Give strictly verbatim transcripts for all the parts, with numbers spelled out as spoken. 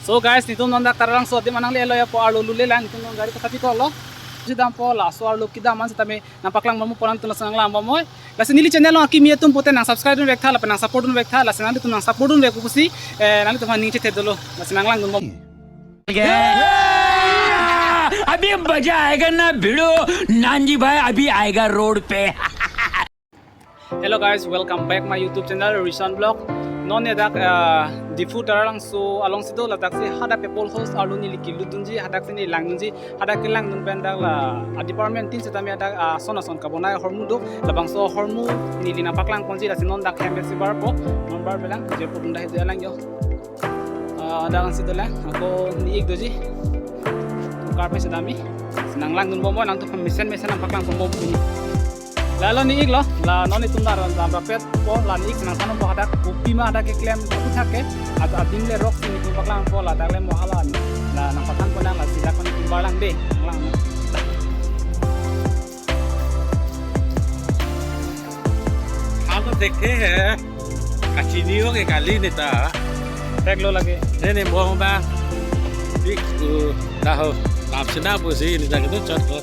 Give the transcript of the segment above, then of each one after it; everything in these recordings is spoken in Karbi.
So guys, netum non dak Taralangso adim anang le-etlo ya, po arlo lule lang, netum non gari ta kapi kolo. Si dampo, laso arlo kedam an setame nangpaklang bompo, po nangtum lason nanglang bomnoi. Lasi neli channel along akimi atum pute nang subscribe dunvek tha, lapen nang support dunvek tha, lasi nanglitum nang support dunvek pusi, eh, nanglitum aphan ning chethe dolo, lasi nanglang dunbom. अभी मजा आएगा ना भिड़ो, नानजी भाई अभी आएगा रोड पे। Hello guys, welcome back my YouTube channel Rison Vlog. Non ne dak, ah, Diphu Taralangso alongsi do, ladaksi hadak Papal House arlo neli kelut dunji, hadaksi neli lang dunji, hadak kelang dun pen dak la, ah, department tin setame hadak, ah, ason ason kabonai ahormu do, labangso ahormu neli nangpaklang ponji, lasi non dak hem si barpo, non bar pelang, je pudun dah itu lang yo. Ah, dak ansi dolang, ako ne-ik doji. Karpe sedami. Nanglang dunbompo, nangtum mesen mesen nangpaklang bompo pini. Lalo ne-iklo, la non netum dar dam rapet po, la ne-ik nangthanpo hadak kopi ma hadak keklem aphuthak ke, at adim le rok si netum paklang po, ladak le mo hala, la nangpathan po nang, lasi dak netum barlang de, nanglang. Ako dekhe hai. Kachini ho ke kali neta. Theklo lake. Ne ne bong ba. Big, uh, daho. Tap sena pusi neta kedo chot ko.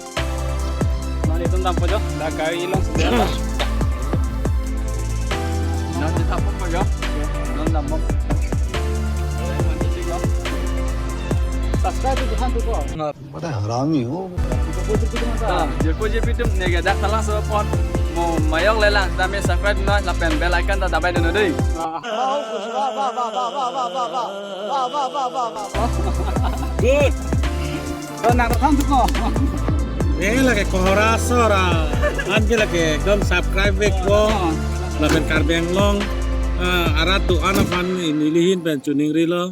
Non netum dampo jo. Dak gari along sudah. Non netum dampo jo. Non dampo. Subscribe to Tuhan tu ko. बड़ा हरामी हो। Ah, jirpo jirpi atum, neke dak Taralangso apot mo mayok lelang, tame subscribe non, lapen bell icon ta dabai dun dei. Good. To nang than tu ko. Eh, lake kohora sora. An ke lake ekdom subscribe vek po. Lapen Karbi Anglong, ah, arat do-an aphan neli ahin pen choningrilo.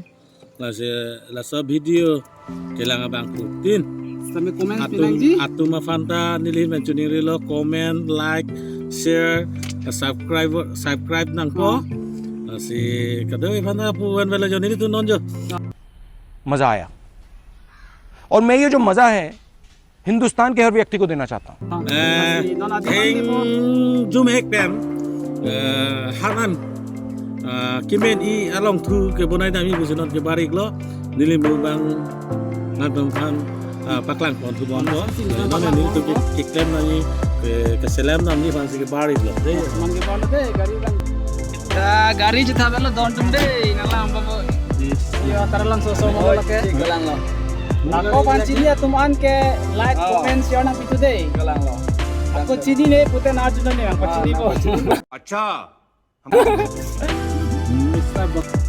Lasi laso video kelang abangphutin. Sami comment atum, pinangji. Atum aphan ta neli ahin pen choningrilo, comment, like, share, subscribe, subscribe nangpo. Ah. Lasi kadokave aphan ta pu wan velo jo, nelitum non jo. मजा आया। और मैं ये जो मजा है, हिंदुस्तान के हर व्यक्ति को देना चाहता हूँ। Eh, lasi non adim theng an ke bo. Jum hek pen, eh, hanan, eh, kemen-i along thu kebonai damji pusi non kebar-iklo, neli mo bang nangtum aphan, eh, paklang pon thu bompo. Lasi non nelitum ke, keklem nangji, ke, keselem nangji aphansi kebar-iklo. De. Man kebarlo de, gari kan. Ta gari chetha belo don tum de, nanglang bompo. Yes. Yo, Taralangso ason lo lake. Cik, langlo. Lako aphan chini atum an ke like, ah, comment, share nangpi tu de. Langlo. Ako chinine pute nang arjunon ne, ako, ah, chinipo. Langlo. Acha. Mister Bak-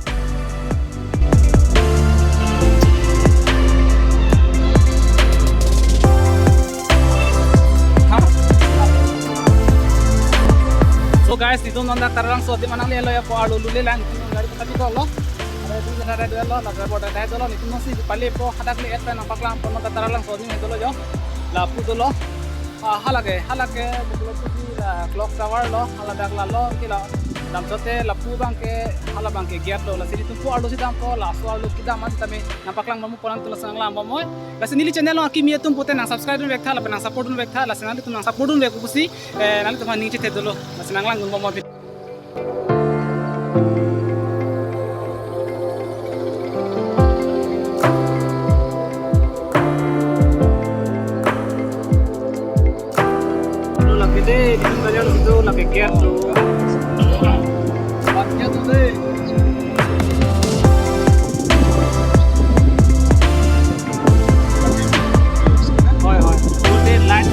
So guys, netum non dak Taralangso adim anang le-etlo ya, po arlo lule lang, netum non gari ta kapi kolo. Ada itu ada dua lo, ada border ada dua lo, netum non si pale po hadak le-et pen nangpaklang pon non dak Taralangso adim dolo jo. Lapu dolo. Ah, halake, halake, pulo pusi la clock tower lo, hala dak lalo, ke la dam chote, lapu abang ke, hala abang ke gate lo, lasi netum po arlo si dampo, laso arlo kedam an setame nangpaklang bompo, po nangtum lason nanglang bomnoi. Lasi neli channel along akimi atum pute nang subscribe dunvek tha, lapen nang support dunvek tha, lasi nanglitum nang support dunvek pusi, eh, nanglitum aphan ning chethe dolo, lasi nanglang dunbomnoi. Lo lake de, di bajar situ lake gate tu. Tempatnya tu de. Hoi, hoi. Today light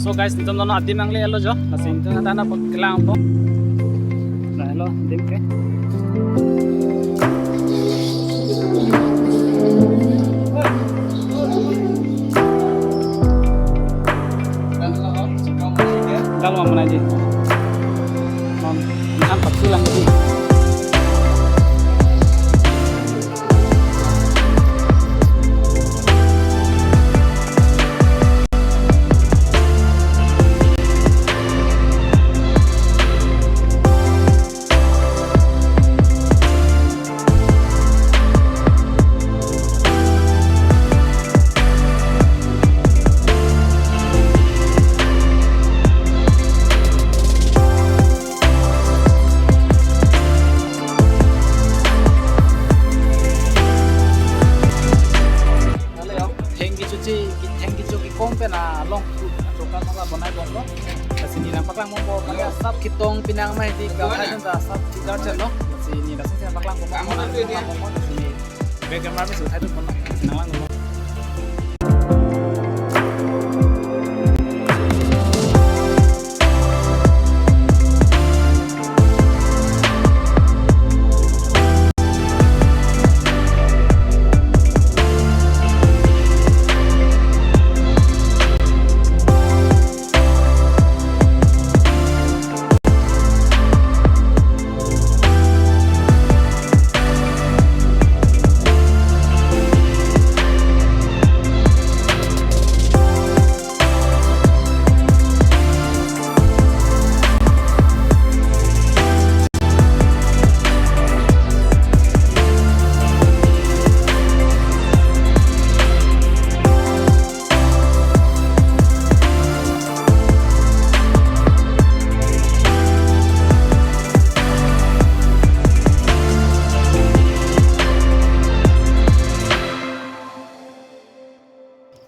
So guys, nelitum non adim nangle-etlo jo. Lasi nelitum ta na paklang po. Nah, helo, adim ke. Kalau mau menaji. Mau, mau paklang ji. Theng kechoji, theng kecho kekong pen alongthu achoka nang la bonai bomlo. Lasi neli nangpaklang bompo, mane asap ketong pinang mai di kethai pen ta asap kejar chenlo. Lasi neli lason si nangpaklang bompo, nangpaklang bompo, lasi neli back camera pen si uthai dun bomlo, lasi nanglang bompo.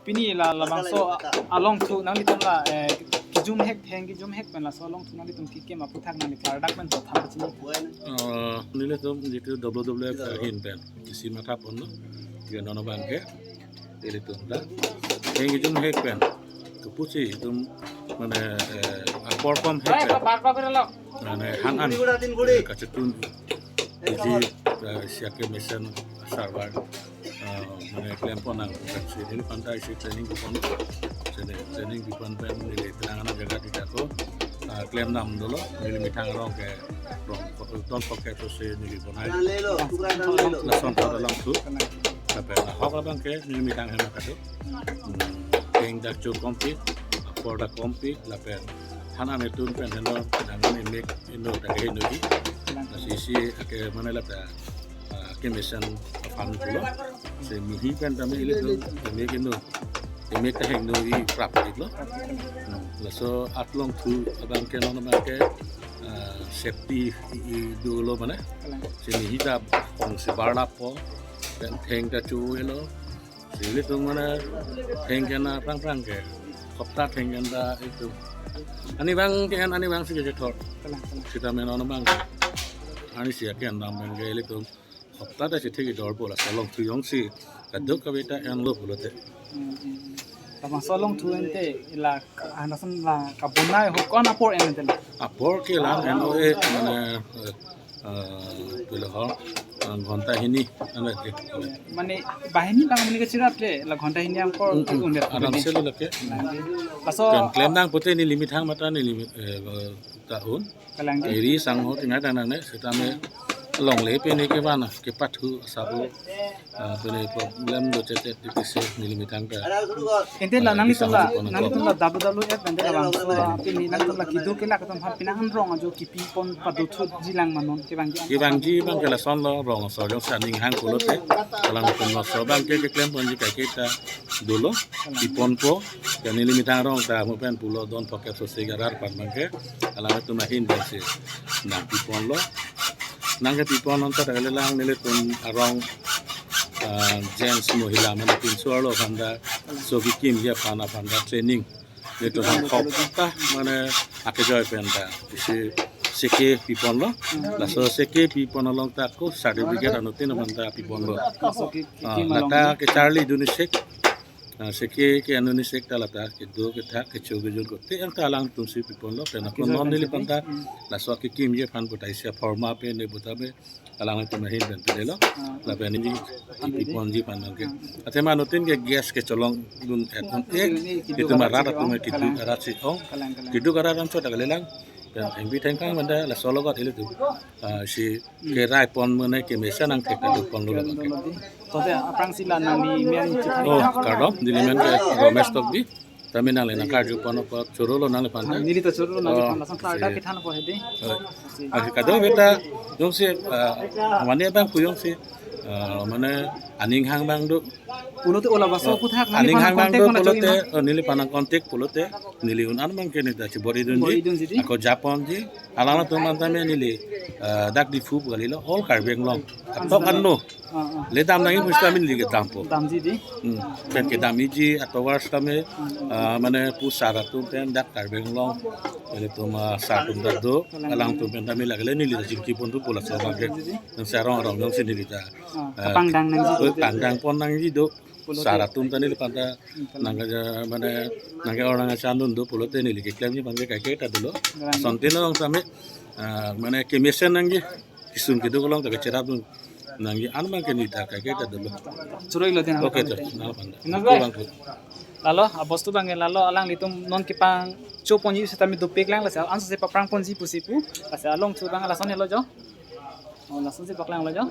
Pini la labangso alongthu nanglitum la, eh, kejum hek, theng kejum hek pen laso alongthu nanglitum kekim aphuthak nangli klardak pen chotha pachini. Eh, nelitum jitu W W F ahin pen isi matha ponlo. Kira nono abangke ilitum ta theng kejum hek pen kepusi itum mane, eh, apor kom hek pen mane han an, eh, kachetun iji, eh, siake mesen server, eh, mane klem pon nang, si neli panta isi training pon, si neli training pon pen neli tenang ana jaga di dako, eh, klem nam dolo, neli methang arong ke rong, don pocket to si neli bonai. Lason ta alongthu. Tapi ahok abangke neli methang hem kado. Hmm, theng ta cho kompit, apor ta kompit, lapen han an etun pen helo, nang an emek inut ta ke inut di. Lasi isi ake mane la ta, ah, kemesen aphan pulo. Si mihi pen tame ilitum emek inut, emek ta hingno-i prap iklo. Hmm, laso alongthu abangke non abangke, ah, safety i, i dolo mane. Si mihi ta kong si barlappo, pen theng ta cho-elo. Si ilitum mane theng ke na prang prang ke. Hopta theng ke ta itum. Ani abangke an, ani abang si kechethor. Kalang, kalang. Sita men ono abang. Ani si aken dam pen ke ilitum. Hopta ta si thek-i dorpo laso alongthu jongsi kadokave ta enlo pulote. Hmm, hmm, hmm. Labangso alongthu ante la, ah, lason la kabonai ho ko-an apor en ante la? Apor ke la en o e, mane, eh, eh, pilo ho, eh, ghonta hini, ane, eh, mane banghini bang mane kachirap le, la ghonta hini apor, hmm, hmm, un-e aram se lo lake. Laso klem, klem nang pute neli methang mate neli, eh, ta un. Kalang di. Eri sang ho tinga dana ne, sitame longle pen ne kevan, kepathu asap lo. Ah, pen ne problem do chet chet di kisi neli methang ta. Ante la, ah, nanglitum la, bisa nanglitum la W W F ante labangso, ah, pini nanglitum la kedo kelak atum aphan pini an rong ajo kepi pon pado thuji lang ma non kevangji. Kevangji abangke lason lo, rong asor jongsi aning hang pulote. Kalang atum laso abangke keklem ponji kaike ta dolo, pi ponpo, ke neli methang arong ta mo pen pulo don pocket so se garar pan abangke, alanglitum ahin abangsi nangpi ponlo. Nangkepi pon anta ta kalilang nelitum arong, ah, gents mohila mane pinso arlo aphan ta, so kekimji aphan aphan ta training. Nelitum hang hopta mane akejoi pen ta isi seke pi ponlo. Laso seke pi pon along ta ako certificate anuttin aphan ta pi ponlo. Laso ke, ke, ah, ke lata along kecharli dun isi. Ah, seke ke anoni sek ta lata kedo kethak kecho kejun kote ang ta alangtum si piponlo pen ako non neli panta laso akekimji aphan putai sia pharma pen ne buta be alangtum ahin pen pedelo. Lapen neli piponji aphan nangke. Athema anuttin ke gas ke cholongdun et un ek. Itum arat atum ke keduk arat si ong. Keduk arat anchot ta kalilang. Pen thengpi thengphang banda laso alogot ilitum, ah, si kerai pon mane kemesen nangthek ta duk ponlo lapen ke. Tote aphrangsi la nangli men chithang. Oh, kardom, neli men ke Romesh Tokbi. Tame nangli nangkarju pon apot chorolo nangliphan ta. Neli ta chorolo nangliphan ta. Oh, lason si. Klardak kethan apot hedi. Oh. Si. Ah, kadokave ta jongsi, ah, mane abang pu jongsi, ah, mane aning hang abang do. Pulote ola baso, ah, aphuthak aning nangliphan hang abang contact do pon pulote, ajoine ma? Oh, neliphan nang contact pulote neli un-an abang ke ne ta chibor-idunji. Bor-idunji di. Ako japonji. Alangtum aphan tame neli, ah, dak Diphu pu kalilo, all Karbi Anglong. Atok anno. Ah, ah. Le dam nangji pu sita neli kedampo. Damji di. Hmm. Pen kedam-iji atovar tame, ah, mane pu sar atum pen dak Karbi Anglong. Ilitum, ah, sar atum dak do, alangtum pen tame lake le neli ta chingki pon do pu laso abang ke. Nang sarong arong nangsi neli ta. Ah, ah, kapangdang nangji do. Pangdang pon nangji do. Pulote. Sar atum ta neliphan ta nangke, mane nangke-or nangkachandun do pulote neli keklemji aphan ke kaike ta dolo. Garang. Asontin along tame, ah, mane kemesen nangji, kesung keduk along ta kecherapdun nangji, an abang ke neli ta kaike ta dolo. Choro-iklo dei. Okay, to, nangliphan ta. Inas bhai. Lalo, abostu abang ke lalo alanglitum non kepangcho ponji sitame dopik lang lasi, ansi paprang ponji pusi pu, lasi along chu abang lason helo jo. Oh, lason si paklanglo jo.